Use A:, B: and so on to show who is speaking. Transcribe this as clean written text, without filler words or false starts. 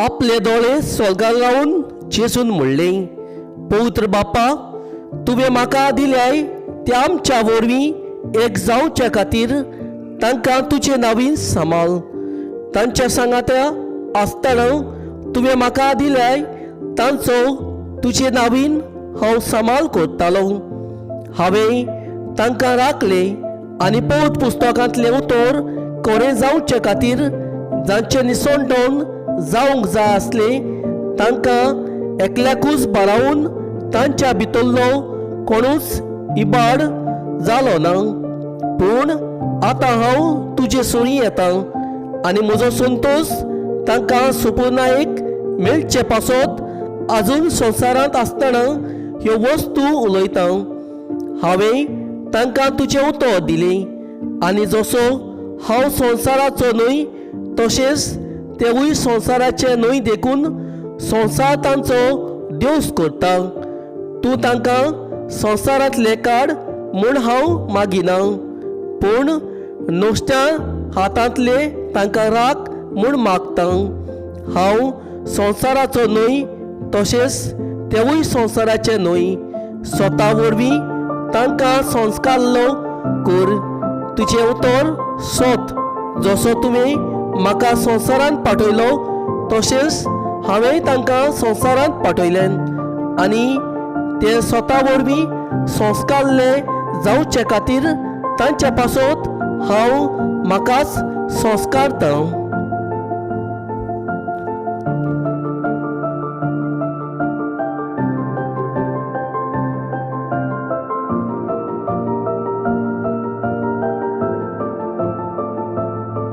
A: आपले दोळे सोर्गार लावन जेजून म्हणलें, पवित्र बापा, तुवें म्हाका दिल्याय त्या आमच्या वरवीं एक जावच्या खातीर तांकां तुजे नांवीन सांबाळ. तांच्या सांगात्या आसतना तुवें म्हाका दिल्याय तांचो तुजे नांवीन हांव सांबाळ करतालो. हांवें तांकां राखले आनी पवित्र पुस्तकांतलें उतर खरें जावचे खातीर जांचें निसणटण जावंक जाय आसलें तांकां एकल्याकूच बारावन तांच्या भितरलो कोणूच इबाड जालो ना. पूण आतां हांव तुजे सरीं येता आनी म्हजो संतोश तांकां सुपुर्नायेक मेळचे पासत आजून संवसारांत आसतना ह्यो वस्तू उलयता. हांवें तांकां तुजें उतर दिलें आनी जसो हांव संवसाराचो न्हय तशेंच तेवूय संवसाराचे न्हय, देखून संवसार तांचो देवस करता. तूं तांकां संवसारांतले काड म्हूण हांव मागिना, पूण नुस्त्या हातांतले तांकां राख म्हूण मागता. हांव संवसाराचो न्हय तशेंच तेवूय संवसाराचे न्हय. स्वता वरवीं तांकां संस्कारलो कर. तुजें उतर सत. जसो तुवें म्हाका संवसारांत पाठयलो तशेंच हांवें तांकां संवसारांत पाठयलें आनी ते स्वता वरवीं संस्कारले जावचे खातीर तांच्या पासत हांव म्हाकाच संस्कारतां.